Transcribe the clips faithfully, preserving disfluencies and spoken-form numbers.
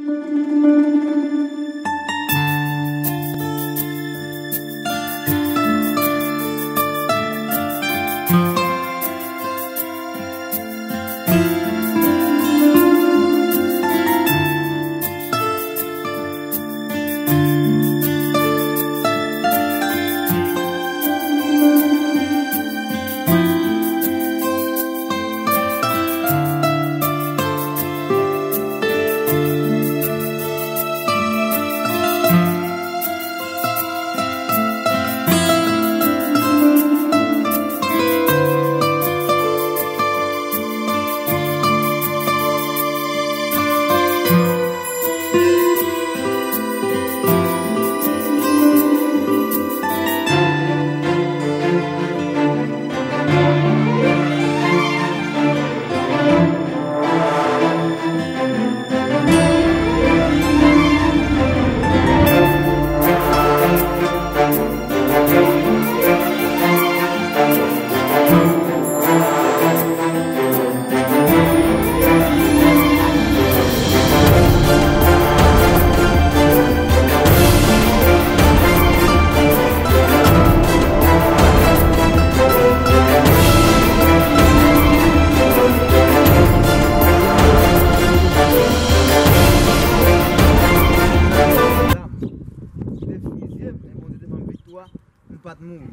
Li te fizye m, men Bondye te ban m viktwa, m pa t mouri.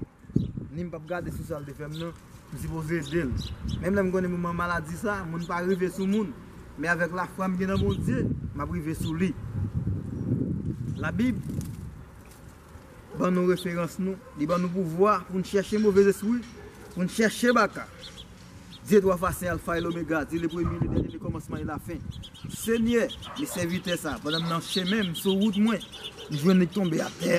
Ni m p ap gade sou sa l te fè m nan, m sipoze ede l. Menm lè m konnen moman maladi sa, moun pa rive sou moun, men avèk lafwa m gen nan Bondye, m ap rive sou li. Labib ban nou referans nou, li ban nou pouvwa pou n chèche move zespri, pou n chèche baka. Dye twa fasen, Alfa e Lomega, Dye le premye, le dènye, le kòmansman e lafen. Senyè, men sèvitè sa, pandan m nan chemen, m sou wout mwen, m jwenn li tonbe atè.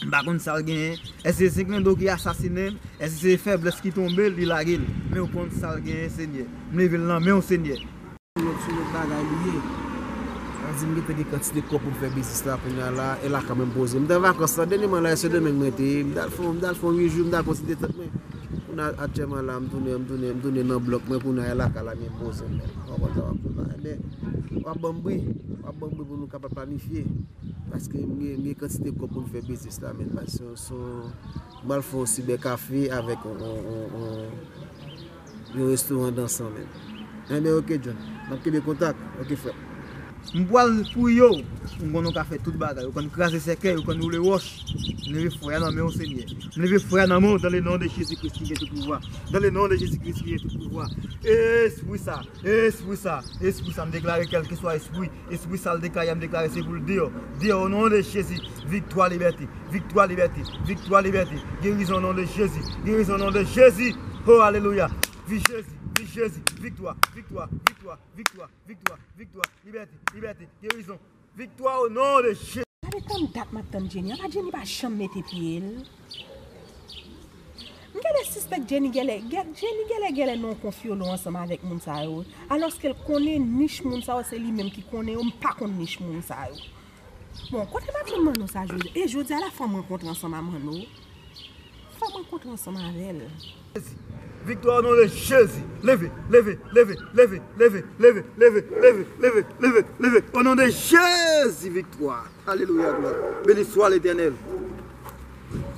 M pa konn sa l genyen. Èske se klendo ki asasinen l? Èske se feblès ki tonbe l, li lage l? Men w konn sa l genyen, Senyè. M leve l nan men w, Senyè. Sou lòt, sou lòt bagay li ye. Sa vle di m gentan gen kantite kòb pou m fè biznis la kounye a la, e la kanmenm poze. M te an vakans la, dènyèman la, e Sendomeng mwen te ye. M t al fè, m t al fè yon uit jou, m t al pran ti detant mwen. Kounye a, aktyèlman la, m tounen, m tounen, m tounen nan blòk mwen, kounye a, e lakay la, men m poze m, men. Ou konprann sa m ap di w la? Ebyen, w ap ban m bri, w ap ban m bri pou nou kapab planifye. Paske m gen, m gen kantite kòb pou m fè biznis la, men. Paske se yon, se yon, m al fè yon sibè kafe avèk yon, yon, yon, yon, yon restoran dansan menm. Enben, oke, John. N ap kenbe kontak. Oke, frè. M pral pou yo. M konnen w ka fè tout bagay. Ou konn kraze sèkèy, ou konn woule wòch. M leve fwa nan men w, Senyè. M leve fwa nan men w, dans le nom de Jésus-Christ ki gen tout pouvwa. Dans le nom de Jésus-Christ ki gen tout pouvwa. Espri sa, espri sa, espri sa, m deklare kèlkeswa espri, espri sa l te ka ye a, m deklare se pou l deyò. Deyò, au nom de Jésus. Viktwa, libète. Viktwa, libète. Viktwa, libète. Gerizon, au nom de Jésus. Gerizon, au nom de Jésus. Oh, alelouya. Vi Jezi, vi Jezi. Viktwa, viktwa, viktwa, viktwa, viktwa, viktwa. Libète, libète, gerizon. Viktwa, au nom de Jésus. Gade tann dat m ap tann Jenny. Apa Jenny pa janm mete pye l? M genlè sispèk Jenny genlè, gen- Jenny genlè, genlè nan yon konfyolo ansanm avèk moun sa yo. Alòske l konnen nich moun sa yo, se li menm ki konnen yo, m pa konn nich moun sa yo. Bon, kote m ap jwenn Manno sa jodi? E jodi a la fò m rankontre ansanm a Manno. Fò m rankontre ansanm avè l. Viktwa, au nom de Jésus. Leve, leve, leve. Au nom de Jésus, viktwa. Alelouya, glwa. Beni swa Letènèl.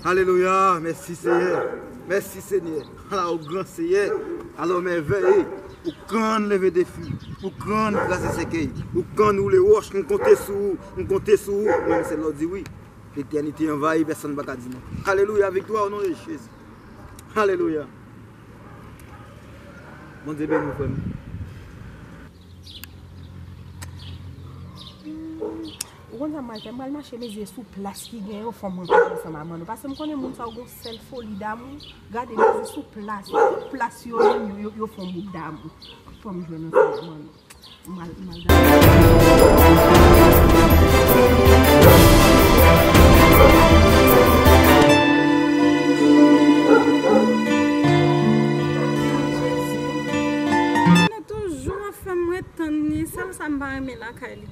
Alelouya, mèsi Senyè. Mèsi Senyè. Ala w gran Senyè. Ala w mèvèye. Ou konn leve defi. Ou konn kraze sèkèy. Ou konn woule wòch. M konte sou ou. M konte sou ou. Mwen, se lè w di wi. Letènite anvayi, pèsonn pa ka di non. Alelouya, viktwa o non de Jezi. Alelouya. Bondye beni w, frè m. Ou konn sa m pral fè? M pral mache mezye sou plas ki gen yo, fò m rankontre ansanm a Manno. Paske m konnen moun sa yo gon sèl foli damou. Gade mezye sou plas. Tout plas yo menm, yo, yo, yo fè yon bout damou. Fò m jwenn ansanm a Manno. M al, m al gade. Jezi. Manno toujou ap fè m ret tann li. Sèl sa m pa renmen lakay li.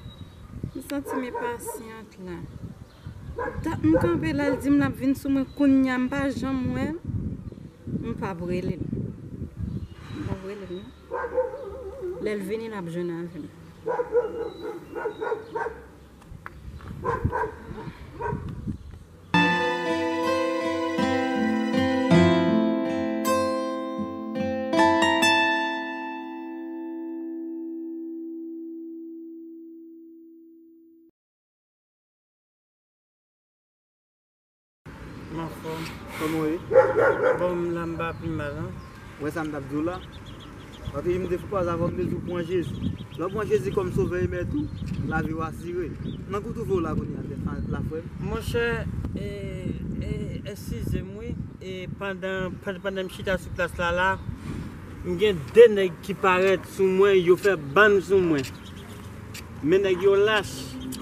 M santi m enpasyant la. Dat m kanpe la, l di m l ap vin sou mwen kounye a, m pa janm wè l. M p ap rele l. M p ap rele l, non. Lè l vini, l ap jwenn avè m. M anfòm. Kòman w ye? Bon, m la m pa pi mal, non. Ou wè sa m t ap di w la? Paske m te kwaze avè w, m te di w pran Jezi. Lè w pran Jezi kòm sovè e mèt ou, lavi w asire. Nan kote w twouve w la kounye a, la, frè m? Monchè, e, e, eskize m wi. E pandan, pandan, pandan m chita sou plas la, la, m gen de nèg ki parèt sou mwen, yo fè bann sou mwen. Men nèg yo lach.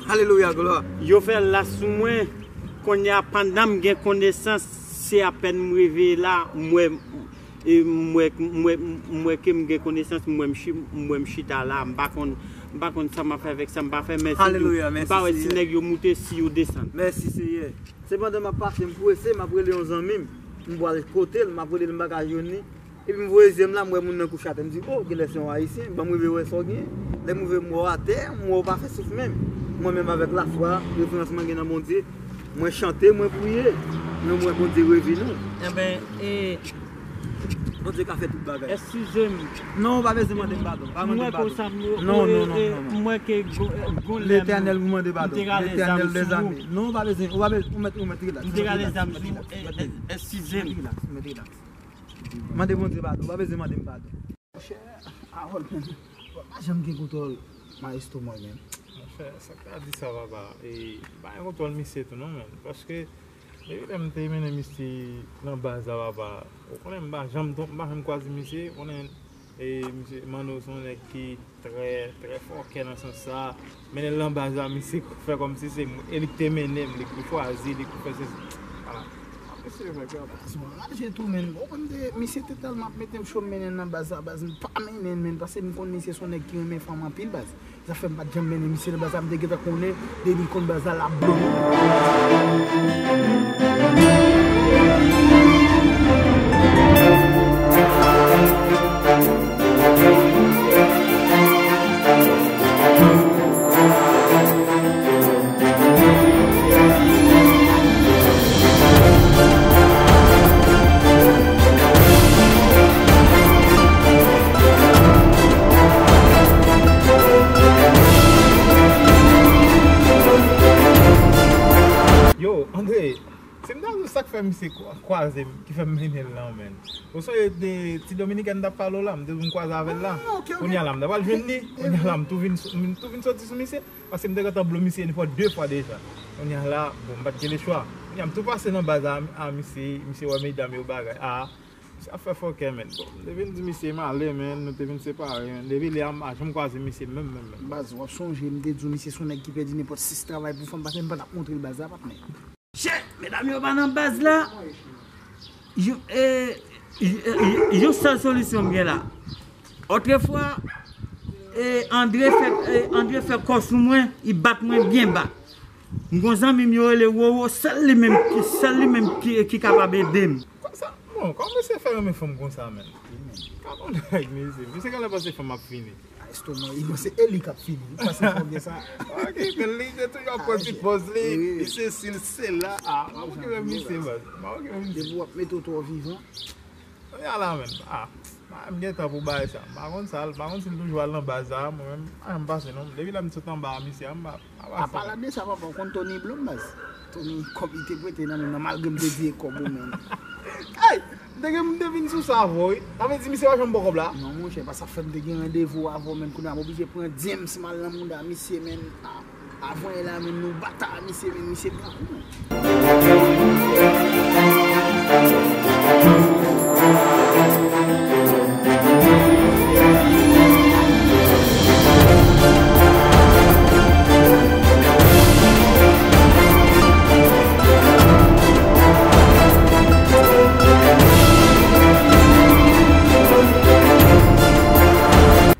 Alelouya, glwa. Yo fè lach sou mwen. Kounye a, pandan m gen konesans, se apèn m reveye la, m wè, e, m wè, m wè, m wè ke m gen konesans, m wè m chi-, m wè m chita la, m pa konn, m pa konn sa m ap fè avèk sa m pa fè, men si tou, alelouya, m pa wè si nèg yo moute, si yo desann. Mèsi, Seyè. Sepandan, m ap pase, m prese, m ap rele yon zanmi m. M pral kote l, m ap rele l, m pa ka jwenn li. Epi m voye zye m la, m wè moun nan kouche atè. M di, "O, genlè se yon Ayisyen." Ban m rive wè sa w gen. Lè m rive, m wè w atè, m wè w pa fè souf menm. Mwen menm avèk lafwa, referans mwen gen nan Bondye, mwen chante, mwen priye. Mwen wè Bondye revini w. Enben, e, Bondye ka fè tout bagay. Eskize m. Non, w pa bezwen mande m padon. Pa mande m padon. Non, non, non, non, non. M wè ke gon, gon lè m, Letènèl, m mande padon. Letènèl dèzame. Non, w pa bezwen, w pa bezwen, ou mèt, ou mèt rilaks. M te rale zam sou ou. Eskize m. Mèt rilaks, mèt rilaks. Mande Bondye padon, w pa bezwen mande m padon. Monchè, Harold, men, pa janm gen kontwòl maestro mwen, men. Monchè, sa k ta di sa, papa? E, pa gen kontwòl misye tou, non, men. Paske, depi lè m te mennen misye nan baz la, papa, ou konnen m pa janm, m pa janm kwaze misye, ou konnen, e, misye, Manno se yon nèg ki trè, trè fòkè nan sans sa. Mennen l nan baz la, misye fè kòmsi se mwen, e li k te mennen m, li k te chwazi, li k te fè sesi. Ala. Mesye, fè kè. Baz, mwen raje tou, men. Ou konn de, misye te tèlman ap mete m cho, m mennen l nan baz la, baz, m pa mennen l, men, paske m konn misye se yon nèg ki renmen fanm anpil, baz. Sa fè m pa t janm mennen misye nan baz la, m te gentan konnen, depi l konn baz la, l ap bloke. Yo, Andre, si m ta di w sa k fè misye kwa-, kwaze m, ki fè m mennen l lan, men. Ou sonje de ti Dominikèn m t ap pale w la, m te di w m kwaze avè l la. Ah, ok, ok. Kounye a la, m ta pral jwenn li. Kounye a la, m tou vin sou, m tou vin soti sou misye. Paske m te gentan blo misye yon fwa, de fwa deja. Kounye a la, bon, m pa t gen lechwa. Kounye a, m tou pase nan baz a, a misye, misye wè medam yo bagay. A, misye ap fè fòkè, men. Bon, m te vin di misye m ale, men, nou te vin separe, men. Depi lè a, m pa janm kwaze misye menm, menm, menm. Baz, w ap sonje, m te di w misye se yon nèg ki pèdi nenpòt sis travay pou fanm, paske m pa t ap montre l baz la, patnè. Chè, medam yo pa nan baz la. Yo, e, yo, e, yo, yon sèl solisyon m gen la. Otrefwa, e, Andre fè, e, Andre fè kò sou mwen, li bat mwen byen ba. M gon zanmi m yo rele Wowo, sèl li menm, sèl li menm ki, ki kapab ede m. Konsa, bon, kòman misye fè renmen fanm konsa, men? Gad yon nèg, mesye. Misye genlè panse fanm ap fini. Estomak, li panse e li k ap fini. Ou panse fò gen sa? Ok, men li te toujou ap pran ti pòz li, li sesi, li sela. A, m ap okipe misye, baz. M ap okipe misye. Depi w ap mete w twò vivan. Kounye a la, men. A, m gen tan pou bagay sa. M pa konn sa, m pa konn si l toujou al nan baz la, mwen menm, a, m pase non. Depi lè m sot anba a misye a, m pa, m pa pase. An palan de sa, papa, ou konn Tony Blonde, baz? Tony, kòb li te prete nan men m nan, malgre m te di e kòb ou menm. Ey! M te gen, m te vin sou sa avè w, wi. Sa vle di misye pa janm ba w kòb la? Non, monchè, pa sa fè m te gen randevou avè w, men kounye a m oblije pran djenm m al nan mouda misye, men. A, avan yè la, men nou batay misye, men misye grakou, men.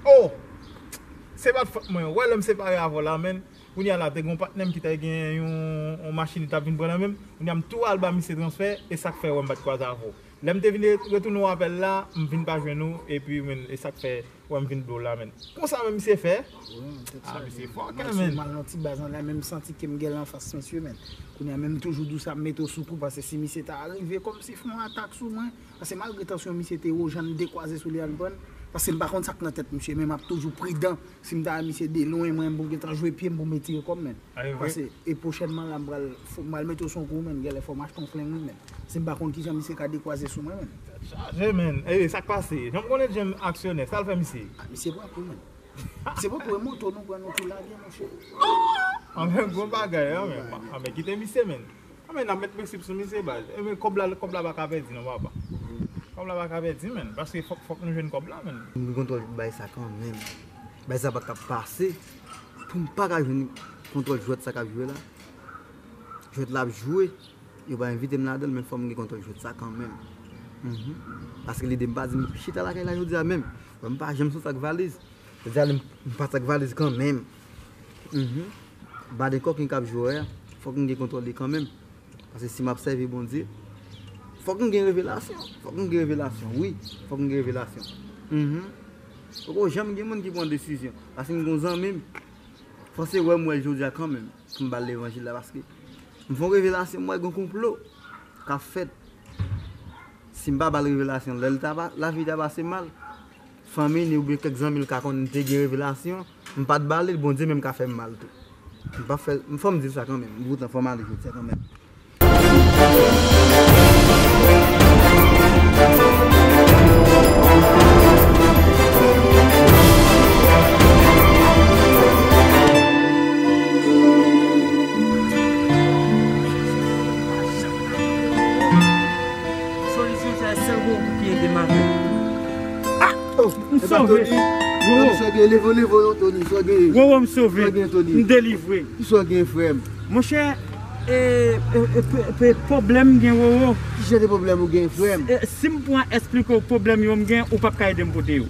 Oh! Se pa t fòt mwen. Ou wè lè m separe avè w la, men. Kounye a la, te gen yon patnè m ki te gen yon, yon machin li t ap vin pran nan men m. Kounye a m tou al ba misye transfè, e sa k fè w wè m pa t kwaze avè w. Lè m te vin re- retounen w apèl la, m vin pa jwenn ou, epi, men, e sa k fè, wè, m vin blo la, men. Konsa menm misye fè? Wi, men, tèt chaje, men. Ah, misye fò, men. Mwen sou mal nan ti baz lan la, men m santi ke m gen l anfas misye, men. Kounye a, men m toujou di w sa, m mete w sou kou, paske si misye ta rive kòmsi fè yon atak sou mwen, paske malgre tansyon misye te wo, jan n dekwaze sou li a, n pran, paske m pa konn sa k nan tèt misye, men m ap toujou pridan. Si m ta wè misye de lwen, mwen, m pou gentan jwe pye m pou m retire kò m, men. Paske, e pwochènman la, m pral, fò- m pral mete w sou yon kou, men, genlè fò m achte yon flenm, wi, men. Si m pa konn kijan misye ka dekwaze sou mwen, men. Tèt chaje, men. E, sa k pase? Jan m konnen Jem aksyonè, sa l fè misye? Ah, misye pran kou, men. Misye pran kou, e moto nou pran nou tou lage, monchè. Anben, gwo bagay, anben, anben, kite misye, men. Anben, n ap met prensip sou misye, baz. Enben, kòb la, kòb la pa ka pèdi, non, papa. Kòb la pa ka pèdi, men. Paske fòk, fòk nou jwenn kòb la, men. M gen kontwòl bay sa kanmenm. Bay sa pa t ka pase. Pou m pa ka jwenn kontwòl jwèt sa k ap jwe la. Jwèt la ap jwe. Yo pa envite m ladan l, men fò m gen kontwòl jwèt sa kanmenm. Mhm. Paske lide m pa di m chita lakay la jodi a menm. Mwen m pa janm sot ak valiz. Jodi a, m pati ak valiz kanmenm. Mhm. Ba de kòken k ap jwe a, fòk m gen kontwòl li kanmenm. Paske si m ap sèvi Bondye, fòk m gen revelasyon. Fòk m gen revelasyon, wi. Fòk m gen revelasyon. Mhm. Poko janm gen moun ki pran desizyon. Paske m gen yon zanmi m, fò se wè m wè l jodi a kanmenm. Pou m ba l levanjil la, paske m fè yon revelasyon, m wè gen yon konplo k ap fèt. Si m pa ba l revelasyon, lè l ta pa, lavi ta pase mal, fanmi ni oubyen kèk zanmi l ka konn te gen revelasyon, m pa t ba li l, Bondye menm ka fè m mal tou. M pa fè, fò m di l sa kanmenm, poutan fò m ale jodi a kanmenm. Solisyon sa, sèl gwo kou ki ede m avè. Ah! Oh, m sove. Tony, Tony, sa gen, leve, leve, non, Tony, sa gen. Wowo, m sove. Sa gen, Tony. M delivre. Sa gen, frè m. Monchè, e, e, e, pe- pe- pwoblèm m gen, Wowo. Ki jan de pwoblèm ou gen, frè m? E, si m pran esplike w pwoblèm yo m gen, ou p ap ka ede m pote yo.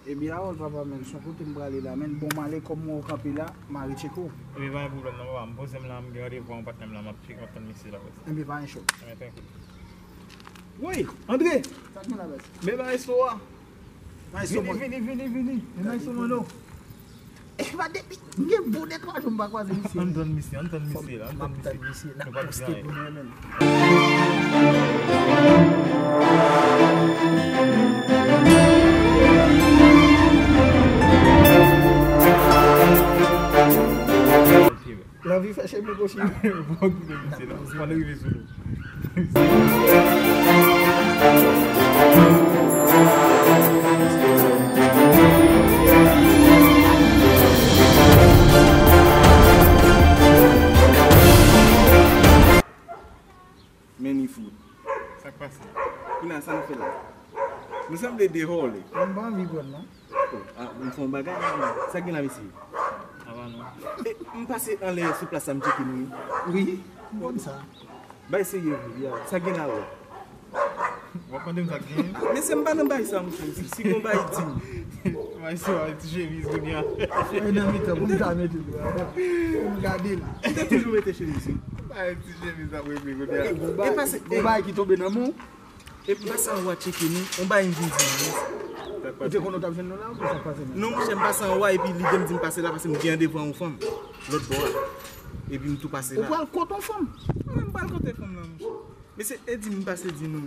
Ebyen, Harold, papa, men, se yon kote m prale la, men, bon, m ale, kòm mwen kanpe la, m a retcheke w. Ebyen, pa gen pwoblèm, non, papa. M poze m la, m gen randevou ak yon patnè m la, m ap tcheke, m ap tann misye la, kote. Ebyen, pa gen cho. Ebyen, tankou. Woy, Andre! Sa k gen la, baz? Men bagay so a. Vini, vini, vini, vini. Men bagay so, mano. E pa depi, m gen bon de twa jou m pa kwaze misye. Ann tann misye, ann tann misye la, ann tann misye. M ap tann misye, n ap poste pou mwen menm. Lavi fè chemen kòchi. Bon, kite misye la. Fò n rive sou nou. Men ni fout. Sa k pase? Kounye a, sa n fè la? Nou sanble de vòlè. Mwen pa anvi pran non. Oh, ah, m fè yon bagay la. Sa gen la, mesye? Sa va non. E, m pase anlè sou plas la, m tcheke nou. Wi, m konn sa. Bay serye vre, ya. Sa gen la, wè? W ap mande m sa k gen? Mesye, m pa nan bay sa, monchè. Si, si gon bay, di m. Bay sa, ti chemiz, kounye a. E nan mitan, pou m ta mete l. Pou m gade l. M te toujou mete chemiz, wi. Bay ti chemiz ap regle kounye a. E pase, gon bagay ki tonbe nan men w? E m pase anwo a tcheke nou, on bagay m vin di nou. Ou te konnen w t ap jwenn nou la, oubyen sa k pase menm? Non, monchè, m pase anwo a, epi lide m di m pase la, paske m gen randevou ak yon fanm, lòt bò a. Epi m tou pase la. Ou pral kote yon fanm? Mwen, m pral kote fanm nan, monchè. Mesye, e di m pase di nou.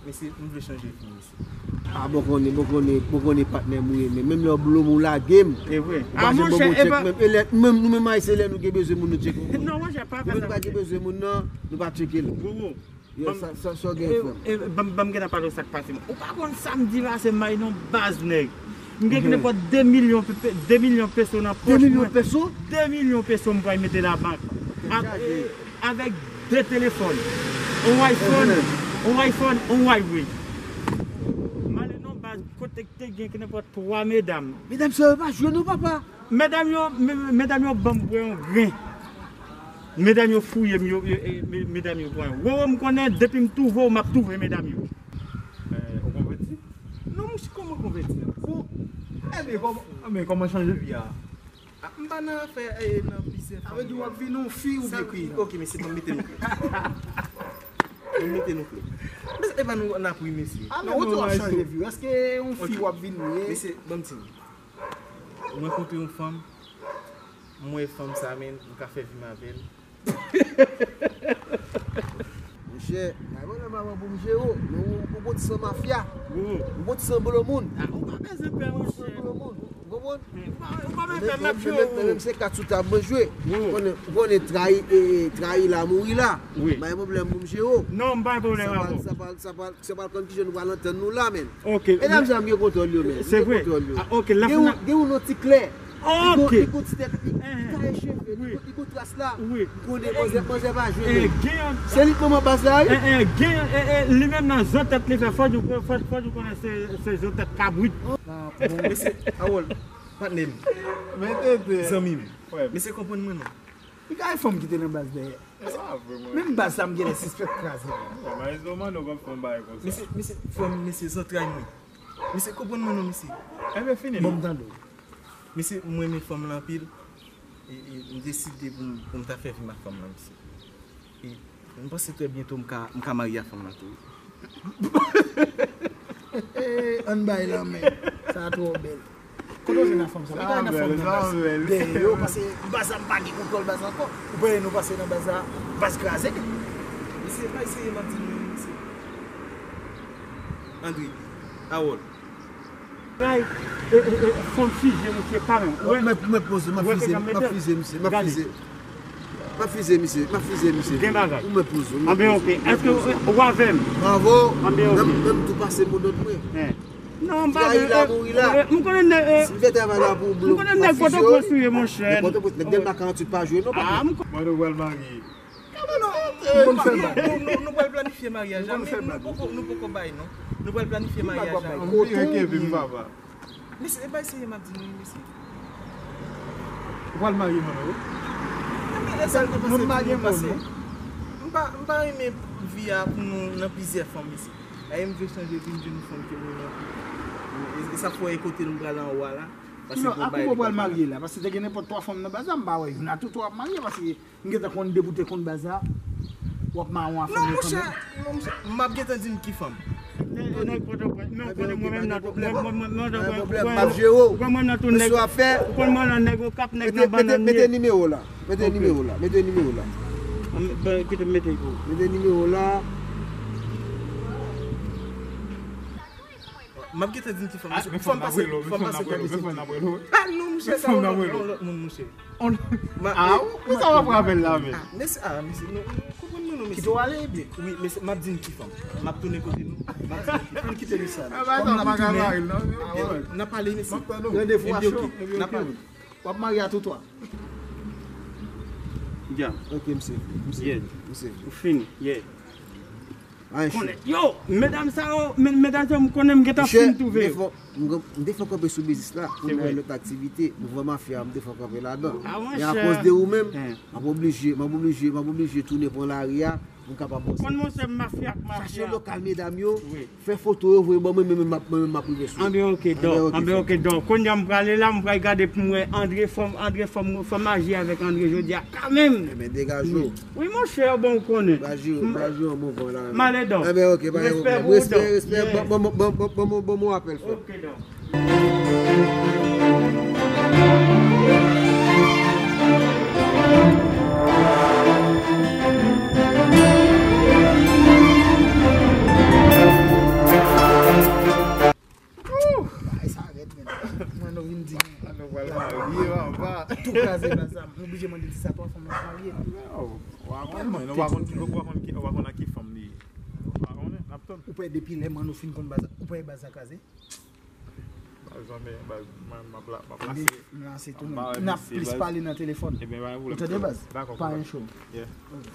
Mesye, m vle chanje fi, mesye. Ah, bon konnen, bon konnen, bon konnen patnè m ou ye, men menm lè w blo m ou lage m. E vre. Ou pa janm ban m yon tchèk menm. E lè, menm nou menm Ayisyen, lè nou gen bezwen moun, nou tcheke moun. Non, monchè, pa fè sa. Depi nou pa gen bezwen moun nan, nou pa tcheke l. Yo, sa, sa, sa w gen, frè m? E, e, ban m, ban m gentan pale w sa k pase m. Ou pa konn sa m di la, se may non baz nèg. M gen knepòt de milyon pe-, pe-, de milyon peso nan pòch mwen. De milyon peso? De milyon peso m pral mete labank. Ak, e, avèk de telefòn. On iPhone, on iPhone, on Huawei. M ale non baz kote k te gen knepòt twa medam. Medam sa yo pa jwe non, papa. Medam yo, me-, medam yo ban m pran yon grenn. Medam yo fouye m, yo, yo, e, me-, medam yo pran yo. Wowo, m konnen depi m twouve w, m ap twouve medam yo. Eh, ou konvèti? Non, monchè, kòman konvèti a? Bon, enben, kòman, enben, kòman chanje vi a? Ah, m pa nan afè, eh, nan plizyè fanm. Sa vle di w ap vin yon fi oubyen ki? Ok, mesye, ban m mete mikwo. Mete nou flè. Mesye, e pa nou n ap ri, mesye. Ah, non, ou di w ap chanje vi w. Èske yon fi w ap vin ye? Mesye, ban m di nou. Mwen kontre yon fanm, mwen wè fanm sa, men m ka fè vi m avè l. Monchè, bay mwen nan maman pou m jere w. Men ou, ou gon ti san mafya. Ou gon ti san blo moun. Ah, ou pa bezwen pè, monchè. Ou gon ti san blo moun. Ou konprann? Ou pa, ou pa bezwen pè, m ap jere w. Menm se kat sou tab mwen jwe. Ou konnen, ou konnen trayi, e, e, trayi la, mouri la. Wi. Bay pwoblèm pou m jere w. Non, m pa gen pwoblèm avè w. Sa pral, sa pral, sa pral, sa pral konn kijan nou pral antann nou la, men. Ok. Medam sa m gen kontwòl yo, men. Se vre. Ah, ok, gen yon, gen yon non ti klè. Ok. Li gon ti tèt, li taye cheve, li gon, li gon tras la. Wi. M konnen manzè, manzè pa jwe. Se li k manman baz la, wi. Gen, li menm nan zo tèt li fè, fò di, fò, fò di konnen se, se zo tèt kabrit. Mesye, Harold, patnè m. Zanmi m. Mesye, konprann mwen non. Li ka gen fanm ki te nan baz dèyè. Menm baz sa m genlè sispèk kraze. Mesye, mesye, frè m, mesye, zantray mwen. Mesye, konprann mwen non, mesye. Enben, fini. Bon, m tande w. Mesye, m renmen fanm lan anpil. E, e, m deside pou m, pou m ta fè vi m ak fanm lan, mesye. E, m panse trè byento m ka, m ka marye ak fanm lan tou. Ann bay lanmen. Sa twò bèl. Kote w jwenn nan fanm sa? Ou pa nan fanm nan baz dèyè yo, paske baz la m pa gen kontwòl baz ankò. Ou pa wè nou pase nan baz la, baz kraze. Mesye, pa eseye, m ap di nou, mesye. Andre, Harold. Bay, e, e, e, fanm fize, mesye, pa menm. Ou wè? Mwen, mwen poze, m ap fize, m ap fize, mesye, m ap fize. M ap fize, mesye, m ap fize, mesye. Gen bagay. Ou mwen poze, ou mwen poze. Anben, ok. Èske ou, ou avè m? Bravo. Anben, ok. Menm, menm tou pase mo dòt mwen. Non, m pa vle. Trayi la, mouri la. M konnen nèg, e, si m fè travay la pou ou, m konnen nèg Pòtoprens ou ye, monchè. Nèg Pòtoprens, nèg Dèlma karanntuit pa jwe, non, papa. Mwen nou pral marye. Kòman nou, nou, nou, nou, nou pral planifye maryaj la, men nou poko, nou poko bay, non. Nou pral planifye maryaj la. Ann vire Kevin, papa. Mesye, e bay serye m ap di nou wi, mesye. Ou pral marye mwen, wi. Menm lè sa m te panse pou nou pase. M pa, m pa renmen vi a pou nou nan plizyè fanm, mesye. Dayè m vle chanje vi m jwenn yon fanm ke m renmen anpil. E, e sa fè w wè kote nou prale anwo a la. Paske gon bagay li pa pale. Kounya, a kouman w pral marye la? Paske te gen nenpòt twa fanm nan baz la, m pa wè youn a tou twa w ap marye, paske M gentan konn depi w te konn baz la, w ap mawon a fanm yo kanmenm. Non, monchè, m ap gentan di m ki fanm. Nèg Pòtoprens, men w konnen mwen menm nan tou, mwen, mwen, mwen, mwen, mwen, mwen, mwen nan tou nèg, ou konn mwen nan nèg Okap, nèg nan bannann ye. Mete nimewo w la, mete nimewo w la, mete nimewo w la. Kite m mete l pou ou. Mete nimewo w la. M ap gentan di n ki fanm. Mesye, fanm pase, fanm pase. Ah, non, monchè, sa yon lòt, yon lòt moun, monchè. Ah, ou sa w ap rapèl la, men? Ah, mesye, ah, mesye, nou, nou konprann mwen, non, mesye. Kite w ale, ebyen. Wi, mesye, m ap di n ki fanm. M ap tounen kote nou. M ap di n ki fanm. Ann kite misye ale. Fanm nan ap tounen. N ap pale, mesye. Randevou a cho. N ap pale. W ap marye a tou twa. Ya. Ok, m sezi. M sezi. M sezi. Ou fini. Yeah. Ay, konnen. Yo, medam sa yo, men, medam sa yo, m konnen m gentan fin twouve yo. M te fè kanpe sou biznis la, pou m nan lòt aktivite, mouvman mafya, m te fè kanpe ladan. Men akoz de ou menm, m ap oblije, m ap oblije, m ap oblije tounen pran lari a, pou m kapab bòse. Konn monchè mafya ak mafya. Chache lokal medam yo, fè foto yo, voye ban mwen, mwen menm m ap, mwen menm m ap rive sou yo. Anben, ok, dò. Anben, ok, dò. Kounye a m prale la, m pral gade pou m wè Andre, fanm, Andre, fanm, fanm aji avèk Andre jodi a, kanmenm. Enben, degaje w. Wi, monchè, bon, ou konnen. Ba jwe, ba jwe yon mouvman la. M ale dò. Enben, ok, pa gen pwoblèm. Respè pou ou, dò. Respè, respè. Ban, ban, ban, ban, ban, ban, ban, ban mwen apèl, frè. Ok, dò. Bagay sa rèd, men. Mwen, nou vin di m. Ah, nou pral marye, papa. Tou kraze baz la. M oblije mande ti sa twa fanm nan marye. Yo, ou pa konn, nou pa konn ki, ou pa konn ki, ou pa konn ak ki fanm li ye. Ou pa konnen, n ap tann. Ou pa wè depi lè mwen nou fin konn baz la, ou pa wè baz la kraze? Baz, zanmi, baz, mwen, m ap la, m ap lase. M lase tou, men n ap plis pale nan telefòn. Ebyen, pa gen pwoblèm. Ou tande, baz? Dakò, pa gen cho. Yeah. Ok.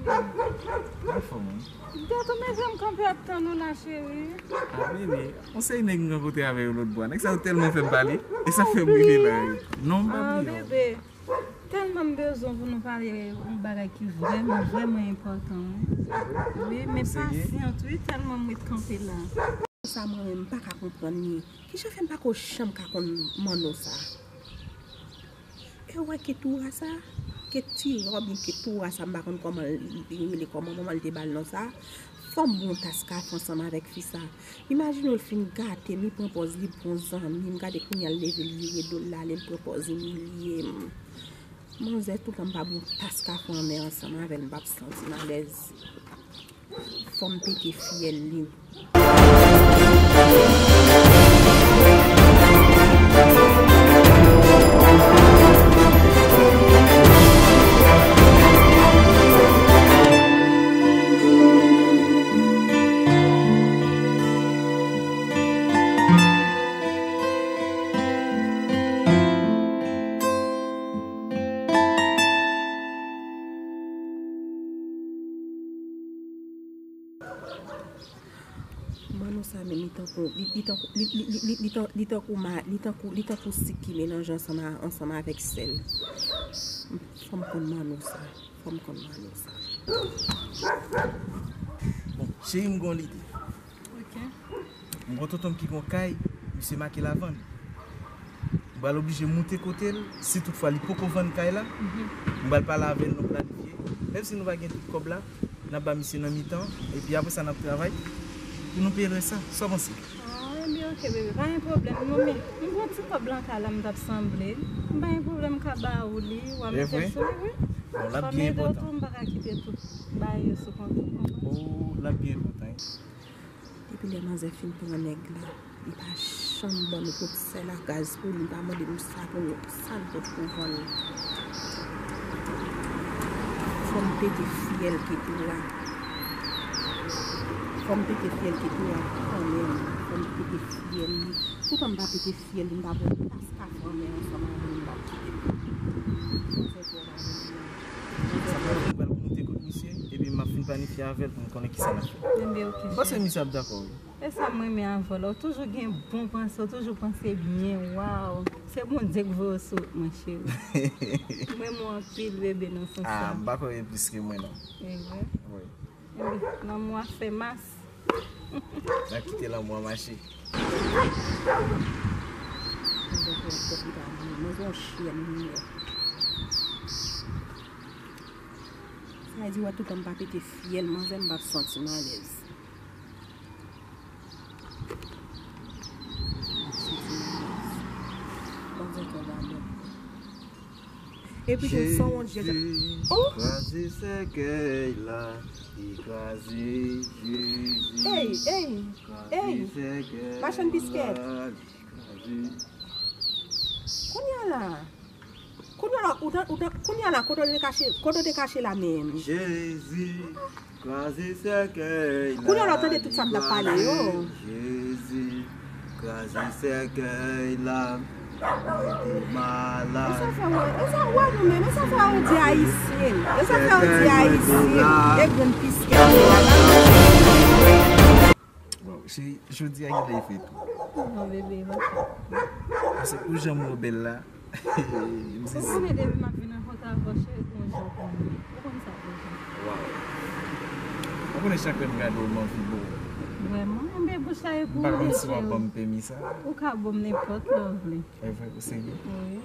Anfòm, wi. Gato, men jan m kanpe ap tann ou la, cheri. Ah, bebe, yon seri nèg m rankontre avè yo lòt bò. Nèg sa yo tèlman fè m pale. E sa fè m rive la, wi. Non, m pa bliye w. Bebe, tèlman m bezwen pou nou pale yon bagay ki vrèman, vrèman enpòtan, wi. Wi, men pasyant, wi, tèlman m ret kanpe la. Sa mwen menm m pa ka konprann li. Kijan fè m pa ko janm ka konn Manno sa? E w wè Ketura sa? Ketura oubyen Ketura sa, m pa konn kòman li rele, kòman manman l te ba l non sa. Fò m bwè yon tas kafe ansanm avèk fi sa. Imajine w, l fin gate m, li pran pòz li bon zanmi m, gade kounye a l leve, l vire do l, l ale, l pran pòz imilye m. Manzè, toutan m pa bwè yon tas kafe anmè ansanm avè l, m p ap santi m alèz. Fò m pete fyèl li. Manno sa menm, li tankou, li, li tankou, li, li, li, li, li tan-, li tankou ma-, li tankou, li tankou sik ki melanje ansanm a, ansanm avèk sèl. Fò m konn Manno sa. Fò m konn Manno sa. Bon, cheri, m gon lide. Ok. M gon tonton m ki gon kay, misye make l a vann. M pral oblije moute kote l, si toutfwa li poko vann kay la, m pral pale avè l, nou planifye. Menm si nou pa gen tout kòb la, n ap ba misye nan mitan, epi apre sa n ap travay pou nou peye rès la. Sa w panse? Ah, ebyen, ok, bebe, pa gen pwoblèm, non, men m gon ti kòb lan kay la, m t ap sanble. M pa gen pwoblèm, m ka ba ou li, w a mete l sou li, wi. Bon, l ap byen enpòtan. Fò m ede w tou, m pa ka kite tout bagay yo sou kont ou, konprann? Oh, l ap byen enpòtan, wi. Depi lè manzè fin pran nèg la, li pa janm ban nou kout sèl a gaz pou li, li pa mande nou sa pou nou, sa n pot pou vann. Fò m pete fyèl Ketura. Fò m pete fyèl Ketura kanmenm. Fò m pete fyèl li. Toutan m pa pete fyèl li, m pa bwè tas kafe anmè ansanm avè l, m p ap kite l. Manzè twò malere. Sa fè mwen pral moute kot misye, epi m ap fin planifye avè l pou m konnen kisa n ap fè. Enben, ok, cheri. M panse misye ap dakò, wi. E sa m renmen avè w la, ou toujou gen bon panse, ou toujou panse byen, waw. Se Bondye k voye w sou wout mwen, cheri. M renmen w anpil, bebe, nan sans sa. Ah, m pa kwè gen plis ke mwen, non. E vre? Wi. Ebyen, lanmou a fè mas. N ap kite lanmou a mache. Manzè fè yon kòb li pa byen. Manzè yon chyèn li ye. Sa vle di, wè, toutan m pa pete fyèl manzè, m p ap santi m alèz. M p ap santi m alèz. Manzè twò gade. Epi tou, son wont jezi. Oh! Kraze sèkèy la, li kraze Jezi. Ey, ey, ey! Kraze sèkèy la, li kraze. Kounye a la, kounye a la, ou tan, ou tan, kounye a la, kote w te kache, kote w te kache la menm? Jezi. Kraze sèkèy la. Kounye a w ap tande tout sa m t ap pale yo. Jezi, kraze sèkèy la. Mwen te malad. E sa fè w, e sa w wè nou menm, e sa fè w di ayisyen. E sa fè w di ayisyen. E grenn piskèt la. Bon, cheri, jodi a gen lè fè tou. Non, bebe, non. Paske pou jan m wè w bèl la, m sezi. Ou konnen depi m ap vin rankontre avè w, cheri, gon jan w konnen. Ou konn sa deja. Waw. Ou konnen chak lè m gade w, m anvi bo w. Vrèman? Enben, bouch la e pou ou, cheri. M pa konn si w ap ban m pèmi sa. Ou ka bo m nenpòt lè w vle. E vre, ou serye? Wi.